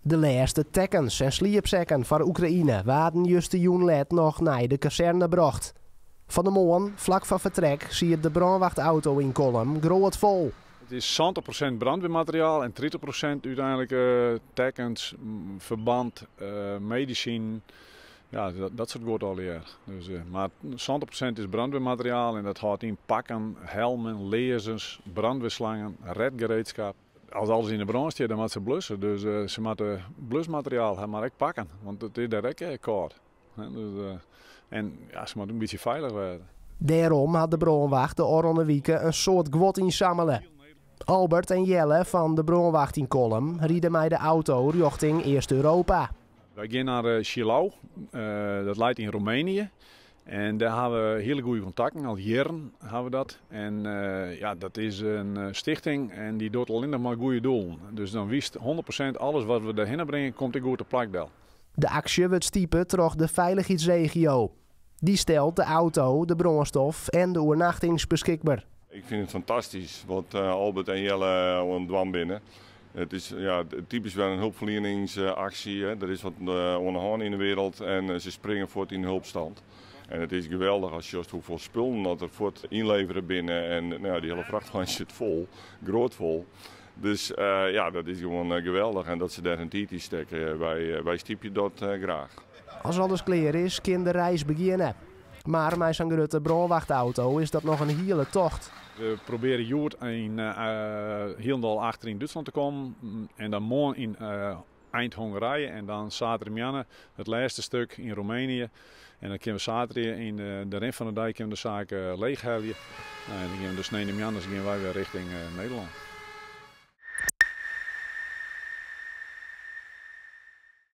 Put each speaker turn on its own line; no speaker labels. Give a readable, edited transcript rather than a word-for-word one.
De lêste tekkens en sliepsekken foar Oekraïne waarden justerjûn let noch nei de kazerne brocht. Fan 'e moarn, flak foar fertrek, siet de brânwachtauto yn Kollum grôtfol.
It is 70% brandweermateriaal en 30% úteinlik tekkens, ferbân, medisinen. Ja, dat soart guod allegear. Dus, mar 70% is brandweermateriaal en dat hâldt yn pakken, helmen, learzens, brandweerslangen, redgereedskap. As alles yn de brân stiet, dan moatte se blusse. Dus se moatte blusmateriaal ha, mar ek pakken, want it is dêr ek kâld. Dus, en ja, se moatte in bytsje feilich wêze.
Dêrom hat de brânwacht de ôfrûne wike in soad guod ynsammele. Albert en Jelle fan de brânwacht yn Kollum ride mei de auto rjochting East-Europa.
Wy gean nei Gilău, dat leit yn Roemenië. En dêr ha we hiele goede kontakten, al jierren ha we dat. En ja, dat is in stichting en dy docht allinnich mar goede doelen. Dus dan witst 100% alles wat we dêrhinne bringe, komt ek goed te plak del.
De aksje wurdt stipe troch de Feilichheidsregio. Dy stelt de auto, de brânstof en de oernachtings beskikber.
Ik fyn it fantastysk wat Albert en Jelle oan it dwaan binne. It is, ja, typysk wer in helpferlieningsaksje. Der is wat oan de hân yn de wereld en se springe fuort yn helpstand. En it is geweldich as sjochst hoefolle spullen dat der fuort ynlevere binne. En no ja, dy hiele frachtwein sit fol, grôtfol. Dus ja, dat is gewoan geweldich. En dat se dêr hun tiid yn stekke, wy stypje dat graach.
As alles klear is, kin de reis begjinne. Mar mei sa'n grutte brânwachtauto is dat noch in hiele tocht.
We probearje hjoed yn hielendal achter yn Dútslân te kommen en dan moarn yn eind Hongarije en dan saterdeitemoarn it lêste stik yn Roemenië. En dan kinne we saterdei yn de rin fan de dei kinne we de saak leechhelje. Nou, en dan gean we de sneintemoarn gean wy wer rjochting Nederlân.